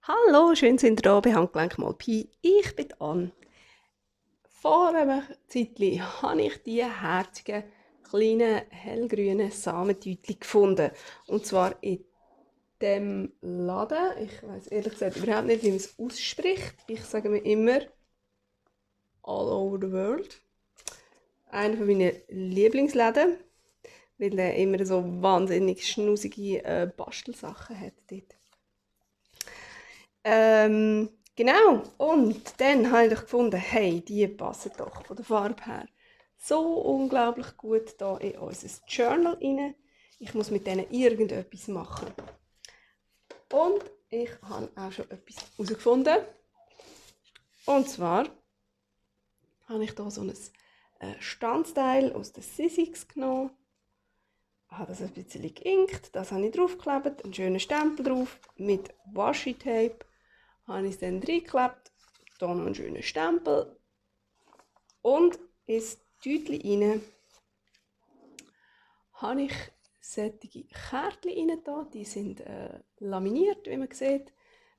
Hallo, schön sind ihr da bei Handgelenk mal Pi. Ich bin Ann. Vor einem Zeitchen habe ich die herzigen, kleinen, hellgrünen Samentütchen gefunden. Und zwar in dem Laden. Ich weiß ehrlich gesagt überhaupt nicht, wie man es ausspricht. Ich sage mir immer All Over the World. Einer von meinen Lieblingsläden, weil er immer so wahnsinnig schnusige Bastelsachen hat dort. Genau. Und dann habe ich doch gefunden, hey, die passen doch von der Farbe her so unglaublich gut da in unser Journal rein. Ich muss mit denen irgendetwas machen. Und ich habe auch schon etwas herausgefunden. Und zwar habe ich hier so ein Standsteil aus der Sizzix genommen. Habe das ein bisschen geinkt, das habe ich draufgeklebt, einen schönen Stempel drauf mit Washi-Tape. Habe ich es dann reingeklebt, hier noch einen schönen Stempel und ins Tütchen rein habe ich solche Kärtchen rein da. Die sind laminiert, wie man sieht,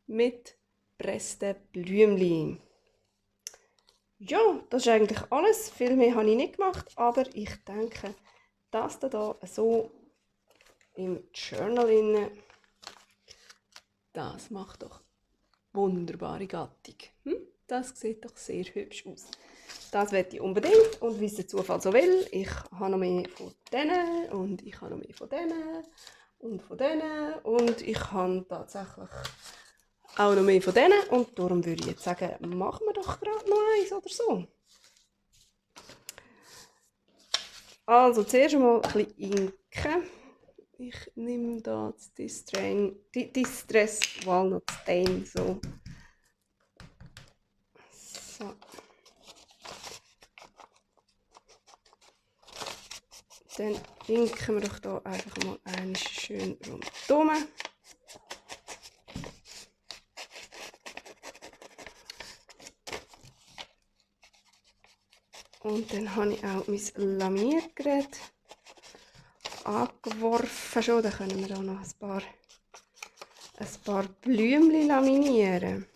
mit gepressten Blümchen. Ja, das ist eigentlich alles. Viel mehr habe ich nicht gemacht, aber ich denke, das da so im Journal rein, das macht doch wunderbare Gattung. Das sieht doch sehr hübsch aus. Das möchte ich unbedingt und wie es der Zufall so will, ich habe noch mehr von denen und ich habe noch mehr von denen und von denen und ich habe tatsächlich auch noch mehr von denen und darum würde ich jetzt sagen, machen wir doch gerade noch eins oder so. Also zuerst einmal ein bisschen inken. Ich nehme da das Distress Walnut Stain so. So. Dann inken wir doch hier einfach mal einen schön rundum. Und dann habe ich auch mein Laminiergerät angeworfen schon. Da können wir auch noch ein paar Blümchen laminieren.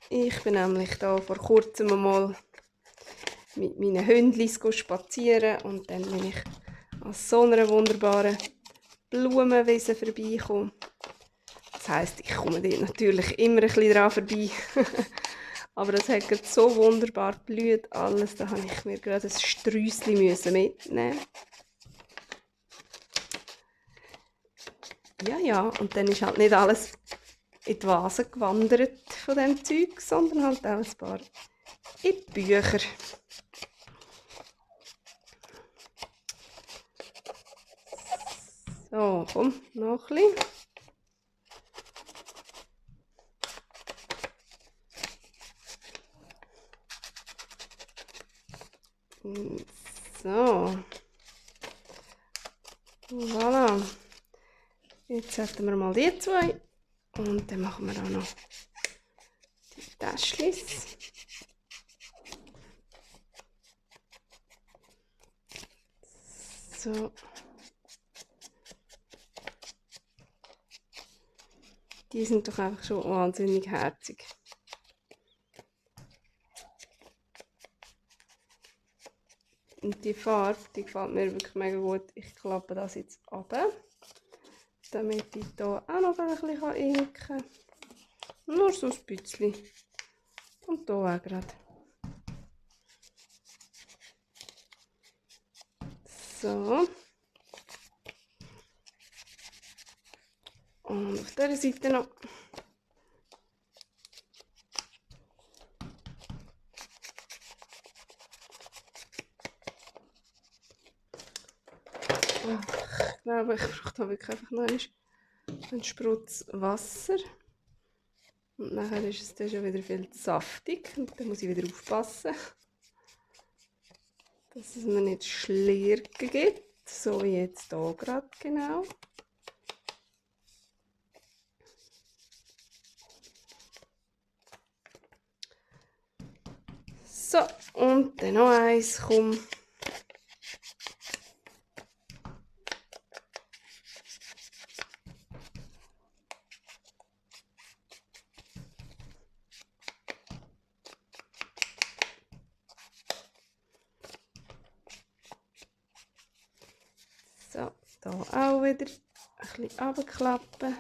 Ich bin nämlich da vor kurzem mal mit meinen Hündchen spazieren und dann bin ich an so einer wunderbaren Blumenwiese vorbeigekommen. Das heisst, ich komme dort natürlich immer ein bisschen dran vorbei. Aber das hat gerade so wunderbar geblüht alles, da habe ich mir gerade ein Sträusschen mitnehmen. Ja, und dann ist halt nicht alles in die Vase gewandert von diesem Zeug, sondern halt auch ein paar in die Bücher. So, komm, noch ein bisschen. So. Voilà. Jetzt setzen wir mal die zwei. Und dann machen wir auch noch die Täschchen. So. Die sind doch einfach schon wahnsinnig herzig. Und die Farbe, die gefällt mir wirklich mega gut. Ich klappe das jetzt ab, damit ich hier auch noch ein bisschen inken kann. Nur so ein bisschen. Und hier auch gerade. So. Und auf dieser Seite noch. Ich glaube, ich brauche da wirklich einfach noch einen Sprutz Wasser. Und nachher ist es dann schon wieder viel zu saftig. Und dann muss ich wieder aufpassen, dass es mir nicht Schlirken gibt. So wie jetzt hier gerade genau. So, und dann noch eins, komm. Hier auch wieder ein bisschen runterklappen.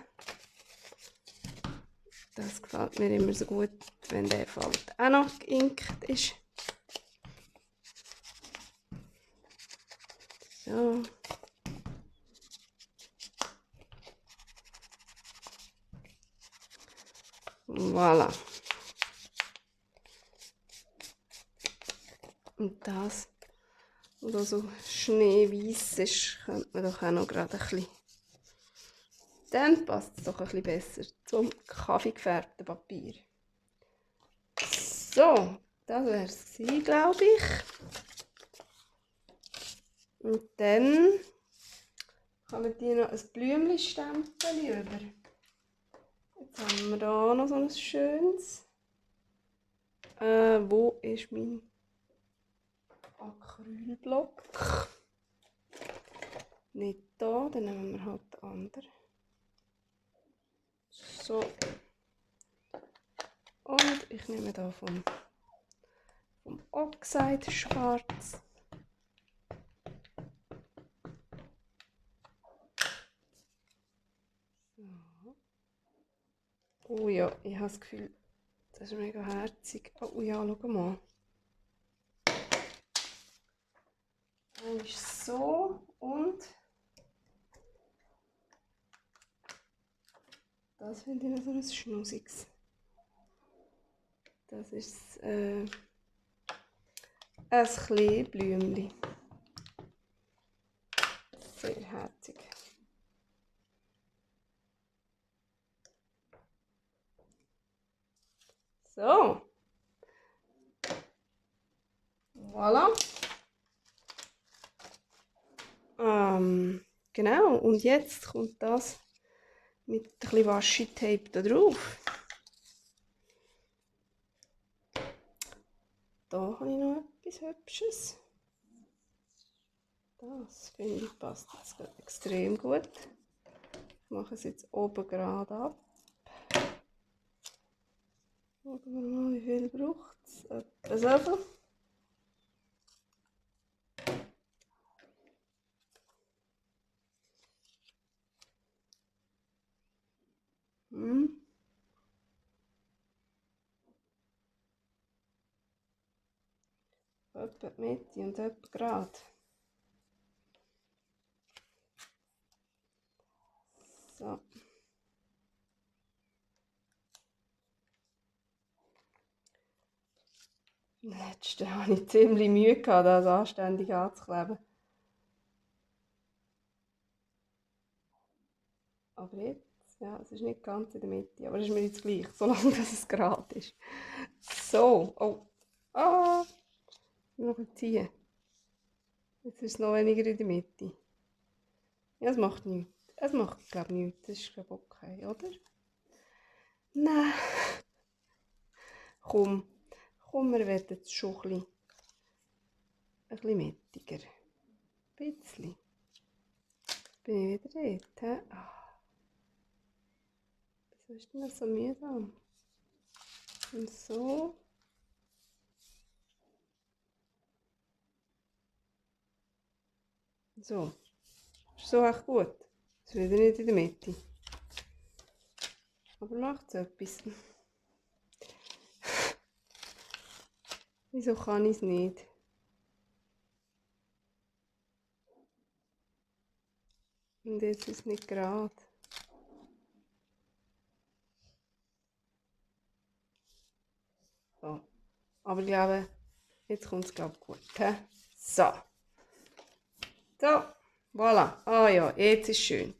Das gefällt mir immer so gut, wenn der Falt auch noch geinkt ist. So. Voilà. Und das, was so schneeweiß ist, könnte man doch auch noch gerade ein bisschen. Dann passt es doch ein bisschen besser zum kaffeegefärbten Papier. So, das wäre es, glaube ich. Und dann haben wir noch ein Blümchenstempel über. Jetzt haben wir da noch so ein schönes. Wo ist mein Acrylblock? Nicht da, dann nehmen wir halt den anderen. So. Und ich nehme da vom Oxide schwarz. So. Oh ja, ich habe das Gefühl, das ist mega herzig. Oh ja, schau mal. Das ist so und das finde ich noch so ein Schnusiges. Das ist ein kleines Blümchen. Sehr herzig. So. Voilà. Genau, und jetzt kommt das mit ein bisschen Washi-Tape da drauf. Da habe ich noch etwas Hübsches. Das finde ich passt jetzt extrem gut. Ich mache es jetzt oben gerade ab. Schauen wir mal, wie viel braucht es. Etwa so viel. Etwa die Mitte und etwa gerade. So. Im letzten hatte ich ziemlich Mühe, das anständig anzukleben. Aber jetzt, ja, es ist nicht ganz in der Mitte, aber es ist mir jetzt gleich, solange es gerade ist. So, oh, ah, noch ein ziehen. Jetzt ist es noch weniger in der Mitte. Ja, es macht nichts. Es macht, glaube ich, nichts. Das ist, glaube ich, okay, oder? Nein. Komm, wir werden jetzt schon ein bisschen mittiger. Ein bisschen. Bin ich wieder dort, hä? Wieso ist denn das so mühsam? Und so. So. Ist so echt gut. Ist wieder nicht in der Mitte. Aber macht es etwas. Wieso kann ich es nicht? Und jetzt ist es nicht gerade. So. Aber ich glaube, jetzt kommt es glaube ich gut. He? So. So. Voilà. Ah ja, jetzt ist schön.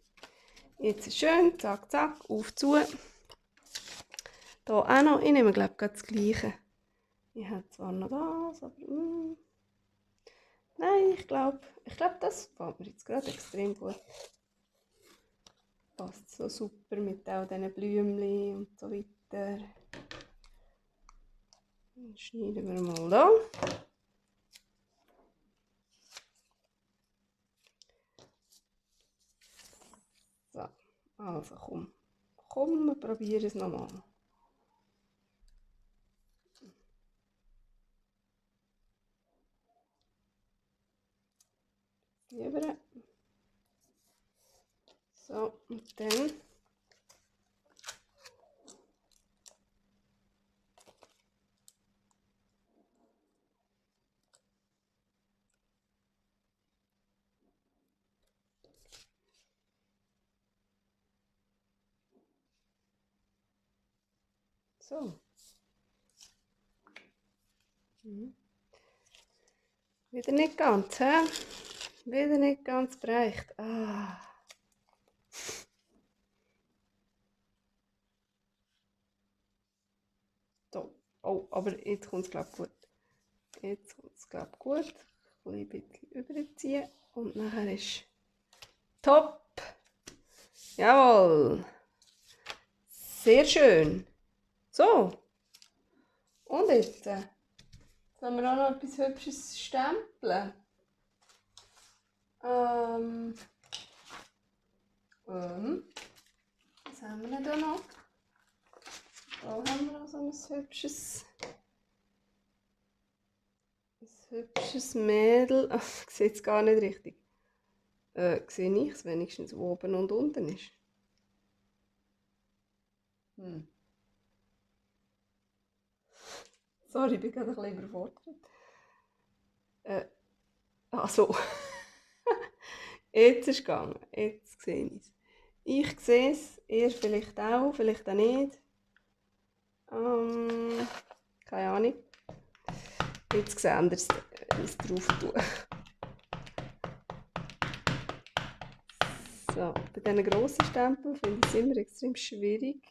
Jetzt ist schön. Zack, zack. Auf zu. Hier auch noch. Ich nehme glaube ich das gleiche. Ich habe zwar noch das, aber... Nein, ich glaube, das gefällt mir jetzt gerade extrem gut. Passt so super mit all diesen Blümchen und so weiter. Dann schneiden wir mal da. So, also komm, wir probieren es nochmal. Lieber. So, und dann so. Wieder nicht ganz, hä? Wieder nicht ganz bereicht. Ah. So. Oh, aber jetzt kommt es, glaube ich, gut. Jetzt kommt es, glaube ich, gut. Ein bisschen überziehen und nachher ist top. Jawohl. Sehr schön. So. Und jetzt sollen wir auch noch etwas Hübsches stempeln. Was haben wir denn da noch? Da haben wir noch so ein hübsches Mädel. Ach, ich sehe es gar nicht richtig. Sehe ich es wenigstens, wo oben und unten ist? Sorry, ich bin gerade ein bisschen überfordert. So. Jetzt ist es gegangen. Jetzt sehe ich es. Ich sehe es, ihr vielleicht auch nicht. Keine Ahnung. Jetzt sehen wir es, wenn ich es drauf tue. So, bei diesen grossen Stempeln finde ich es immer extrem schwierig,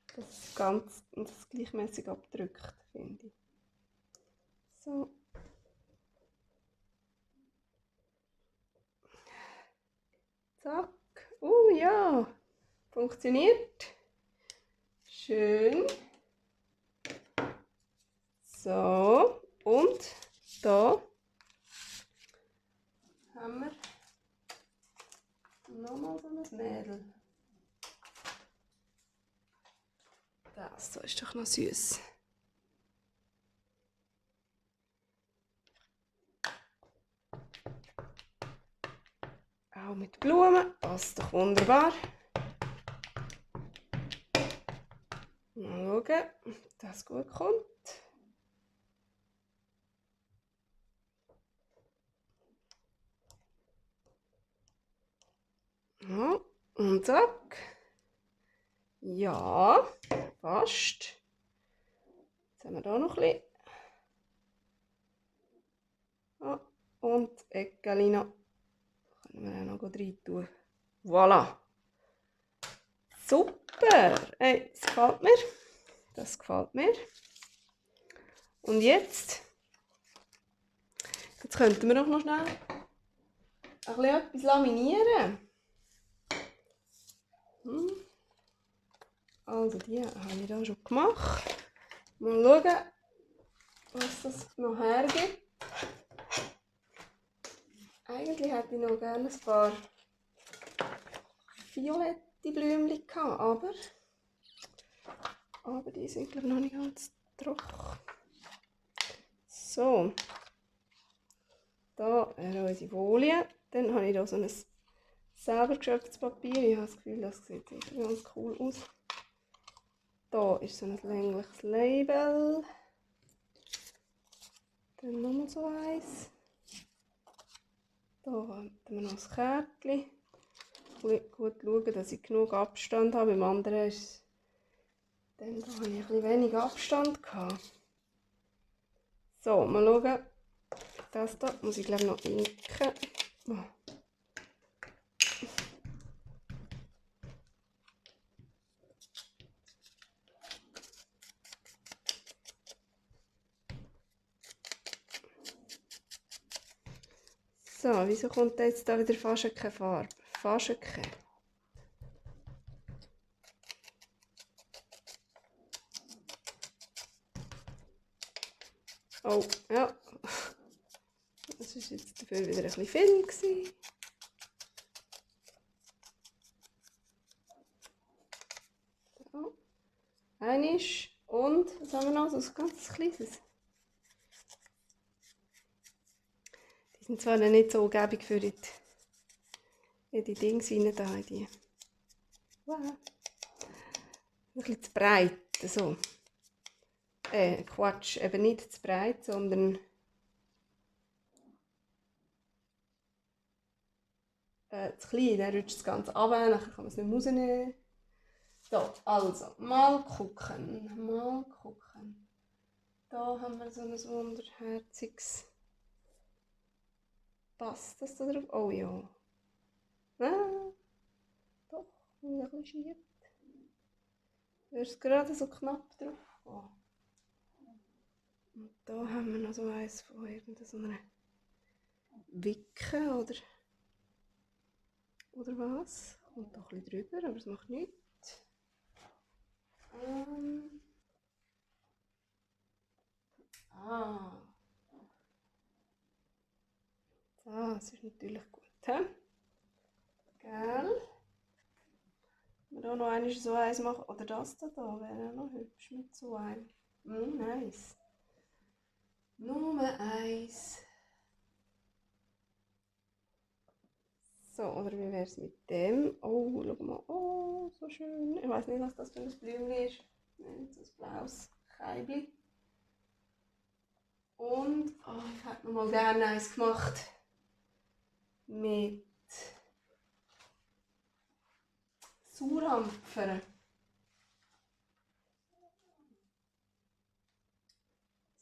dass das gleichmäßig abdrückt, finde ich. So. Zack. Ja. Funktioniert. Schön. So. Und da haben wir nochmal so ein Mädel. Das da ist doch noch süß. Auch mit Blumen, passt doch wunderbar. Mal schauen, ob das gut kommt. Ja, und zack. Ja, fast. Jetzt haben wir da noch ein bisschen. Ja, und Eckeli noch. Können wir auch noch rein tun. Voilà. Super. Hey, das gefällt mir. Das gefällt mir. Und jetzt könnten wir doch noch schnell ein bisschen etwas laminieren. Also die habe ich da schon gemacht. Mal schauen, was das noch hergibt. Eigentlich hätte ich noch gerne ein paar violette Blümchen gehabt, aber die sind, glaube ich, noch nicht ganz trocken. So, da wäre unsere Folie. Dann habe ich hier so ein selber geschöpftes Papier. Ich habe das Gefühl, das sieht sicher ganz cool aus. Da ist so ein längliches Label. Dann nochmal so eins. Da haben wir noch ein Kärtchen. Gut schauen, dass ich genug Abstand habe. Beim anderen ist dann da habe ich ein bisschen wenig Abstand gehabt. So, mal schauen. Das da muss ich, glaube ich, noch inken. Oh. So, wieso kommt jetzt da wieder fast keine Farbe? Fast keine. Oh, ja. Das war jetzt dafür wieder ein bisschen viel gewesen. So. Einisch. Und, was haben wir noch? So ein ganz kleines. Die sind zwar nicht so gäbig für die in die Dinge rein, da in die. Wow. Ein bisschen zu breit, so. Quatsch, eben nicht zu breit, sondern zu klein. Dann rutscht das Ganze runter, dann kann man es nicht mehr rausnehmen. So, also, mal gucken, mal gucken. Da haben wir so ein wunderherziges. Passt das da drauf? Oh ja. Ah, doch, ein bisschen schief. Würde es gerade so knapp drauf gehen. Und da haben wir noch so eins von irgendeiner Wicke oder was. Kommt doch ein bisschen drüber, aber es macht nichts. Das ist natürlich gut. He? Gell? Wir auch noch einmal so eins machen. Oder das da wäre auch noch hübsch mit so einem. Nice. Nummer 1. So, oder wie wäre es mit dem? Oh, schau mal. Oh, so schön. Ich weiß nicht, was das für ein Blümchen ist. Nein, so ein blaues Keibli. Und ich hätte noch mal gerne eins gemacht mit Sauerampfer.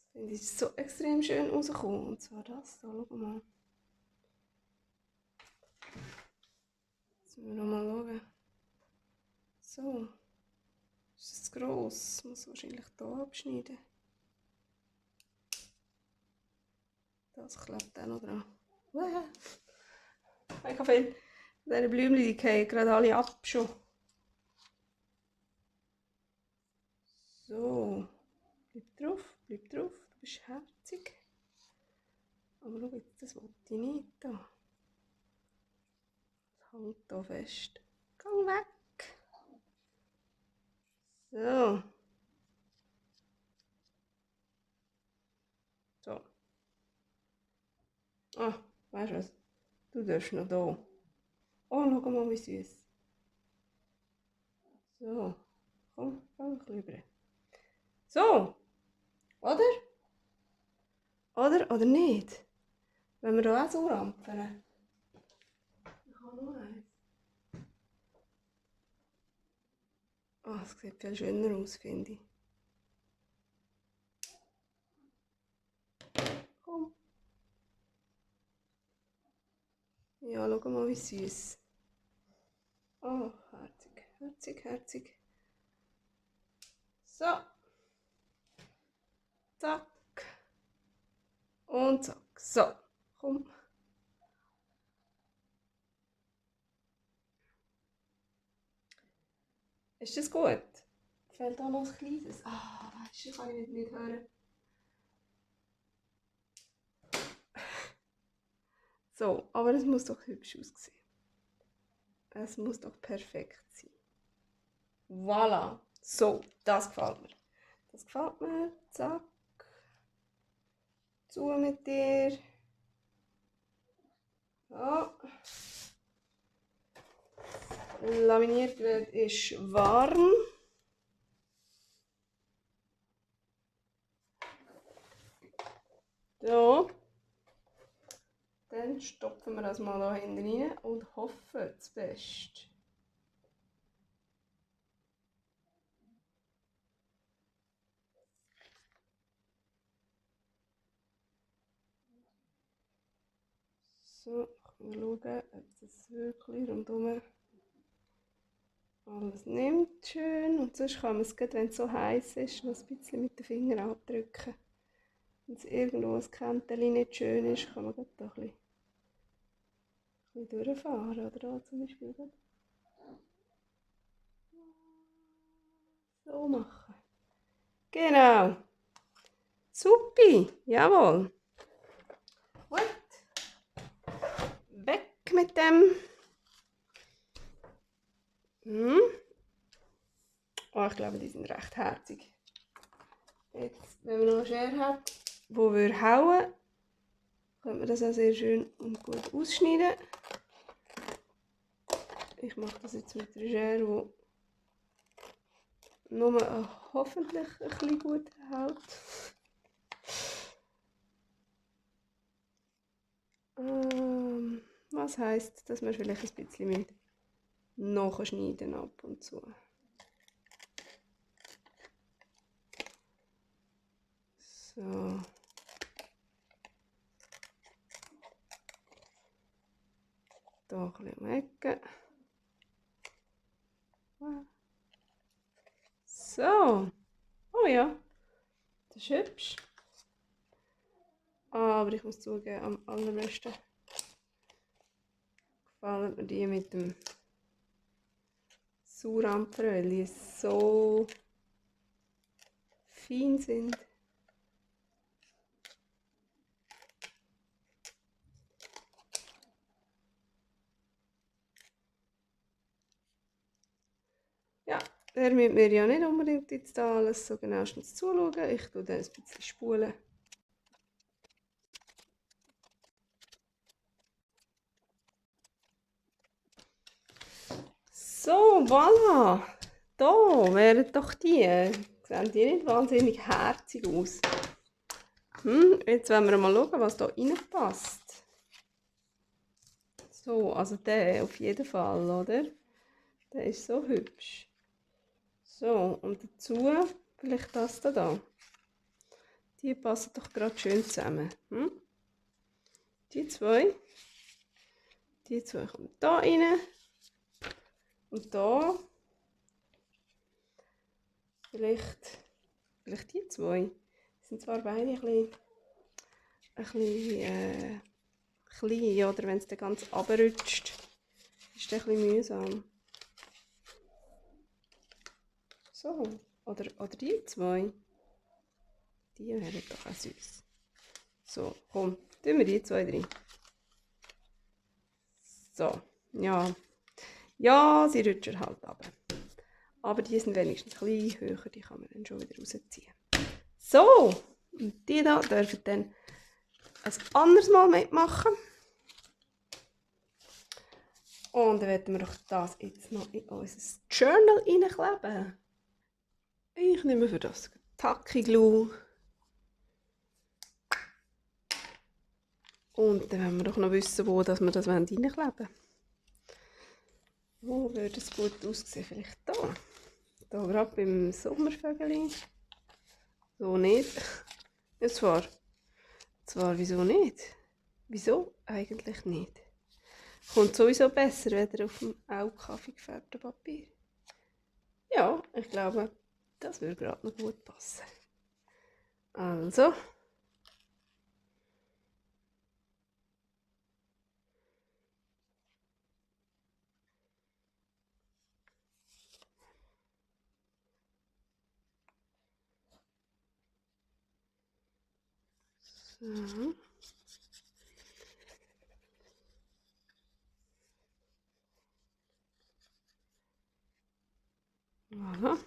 Das finde ich so extrem schön rausgekommen. Und zwar das da, schau mal. Jetzt müssen wir noch mal schauen. So. Ist das gross? Ich muss wahrscheinlich hier abschneiden. Das klebt auch noch dran. Mega viel. Diese Blümchen, die fallen gerade alle ab schon. So. Bleib drauf. Du bist herzig. Aber schau jetzt, das wollte ich nicht da. Das hängt hier fest. Geh weg. So. So. Ah, weißt du was? Du darfst noch da. Oh, schau mal, wie süß. So. Komm, ein bisschen rüber. So. Oder? Oder nicht? Wenn wir hier auch so rampfen. Ich habe noch eins. Das sieht viel schöner aus, finde ich. Komm. Ja, schau mal, wie süß. Oh, herzig. So. Zack. Und zack. So. Komm. Ist das gut? Fehlt auch noch ein kleines. Weißt du, kann ich nicht hören. So, aber es muss doch hübsch aussehen. Es muss doch perfekt sein. Voilà. So, das gefällt mir. Das gefällt mir. Zack. Zu mit dir. Ja. Laminiert ist warm. So. Dann stopfen wir das mal da hinten rein und hoffen das Beste. So, wir schauen, ob das wirklich rundherum alles nimmt schön. Und sonst kann man es, wenn es so heiß ist, noch ein bisschen mit den Fingern abdrücken. Wenn es irgendwo ein Kantchen nicht schön ist, kann man da ein bisschen durchfahren. Oder da zum Beispiel. So machen. Genau. Supi, jawohl. Gut. Weg mit dem. Oh, ich glaube, die sind recht herzig. Jetzt, wenn man noch eine Schere hat, die wir hauen, könnte man das auch sehr schön und gut ausschneiden. Ich mache das jetzt mit der Schere, die nur hoffentlich ein bisschen gut hält. Was heisst, dass wir vielleicht ein bisschen nachschneiden ab und zu. So. Da ein bisschen Ecke. So. Oh ja, das ist hübsch. Aber ich muss zugeben, am allerbesten gefallen mir die mit dem Sauerampferöl, die so fein sind. Ja, der müsst mir ja nicht unbedingt jetzt da alles so genauestens zuschauen. Ich tue dann ein bisschen spulen. So, voilà. Da wären doch die. Sehen die nicht wahnsinnig herzig aus? Jetzt wollen wir mal schauen, was da reinpasst. So, also der auf jeden Fall, oder? Der ist so hübsch. So, und dazu vielleicht das da. Die passen doch gerade schön zusammen. Die zwei kommen da rein. Und da vielleicht die zwei. Die sind zwar beide ein bisschen klein, oder wenn es dann ganz runterrutscht, ist das ein bisschen mühsam. So, oder die zwei. Die wären doch auch süß. So, komm, tun wir die zwei drin. So, ja. Ja, sie rutschen halt runter. Aber die sind wenigstens ein bisschen höher, die kann man dann schon wieder rausziehen. So, und die da dürfen dann ein anderes Mal mitmachen. Und dann werden wir doch das jetzt noch in unser Journal reinkleben. Ich nehme für das Tacky Glue. Und dann wollen wir doch noch wissen, wo dass wir das reinkleben wollen. Wo würde es gut aussehen? Vielleicht da. Da gerade beim Sommervögel. So nicht. Ja, zwar, wieso nicht? Wieso eigentlich nicht? Kommt sowieso besser, wenn auf dem auch Kaffee gefärbten Papier. Ja, ich glaube, das würde gerade noch gut passen. Also. So. Voilà.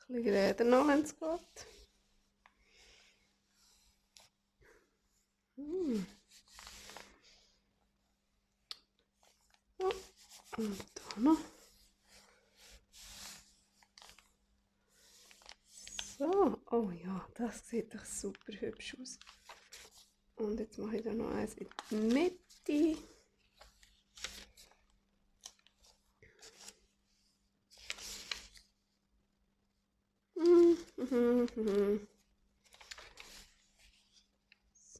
Ein bisschen Räder noch, wenn es geht. Ja. Und da noch. So, oh ja, das sieht doch super hübsch aus. Und jetzt mache ich da noch eins in die Mitte.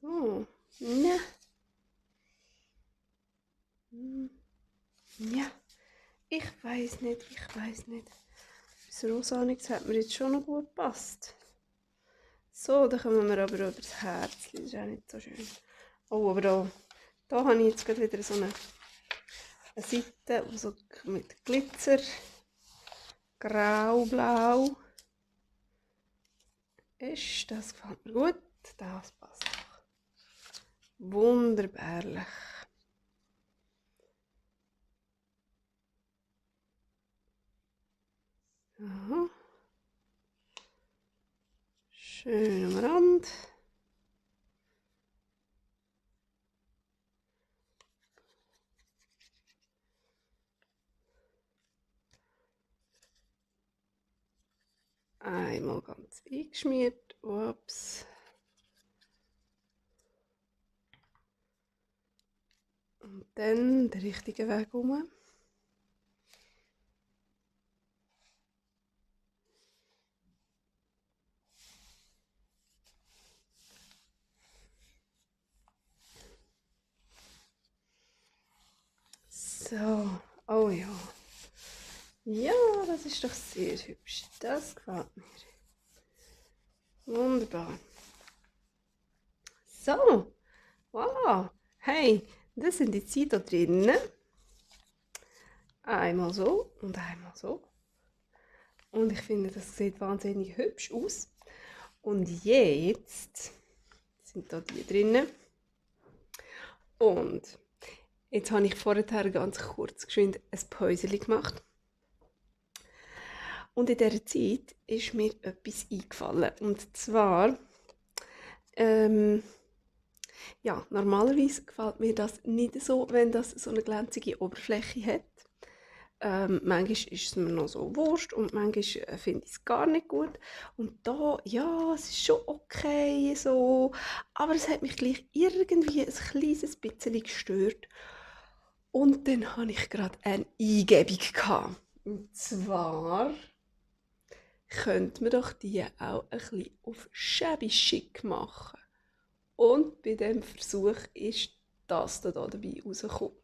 So, ne. Ja, ich weiß nicht. Das Rosaniges hat mir jetzt schon noch gut gepasst. So, dann kommen wir aber über das Herz. Das ist auch nicht so schön. Oh, aber da habe ich jetzt gerade wieder so eine Seite, so mit Glitzer, grau-blau ist. Das gefällt mir gut. Das passt auch. Wunderbarlich. Aha. Schön am Rand. Einmal ganz eingeschmiert. Ups. Und dann den richtigen Weg um. So, oh ja. Ja, das ist doch sehr hübsch. Das gefällt mir. Wunderbar. So, voilà. Hey, das sind jetzt hier da drinnen. Einmal so und einmal so. Und ich finde, das sieht wahnsinnig hübsch aus. Und jetzt sind da die drinnen. Und jetzt habe ich vorher ganz kurz geschwind ein Päuschen gemacht. Und in dieser Zeit ist mir etwas eingefallen. Und zwar, ja, normalerweise gefällt mir das nicht so, wenn das so eine glänzige Oberfläche hat. Manchmal ist es mir noch so wurscht und manchmal finde ich es gar nicht gut. Und da, ja, es ist schon okay so, aber es hat mich gleich irgendwie ein kleines bisschen gestört. Und dann hatte ich gerade eine Eingebung gehabt. Und zwar könnte man doch die auch ein bisschen auf shabby chic machen. Und bei diesem Versuch ist das da dabei rausgekommen.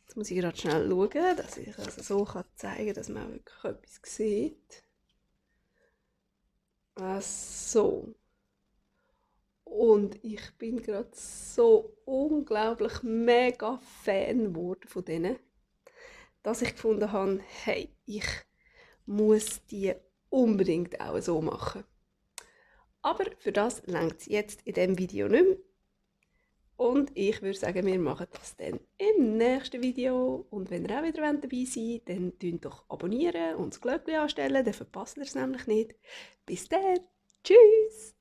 Jetzt muss ich gerade schnell schauen, dass ich also so zeigen kann, dass man auch wirklich etwas sieht. So. Und ich bin gerade so unglaublich mega Fan geworden von denen, dass ich gefunden habe, hey, ich muss die unbedingt auch so machen. Aber für das reicht es jetzt in diesem Video nicht mehr. Und ich würde sagen, wir machen das dann im nächsten Video. Und wenn ihr auch wieder dabei seid, dann doch abonnieren und das Glöckchen anstellen, dann verpasst ihr es nämlich nicht. Bis dann, tschüss!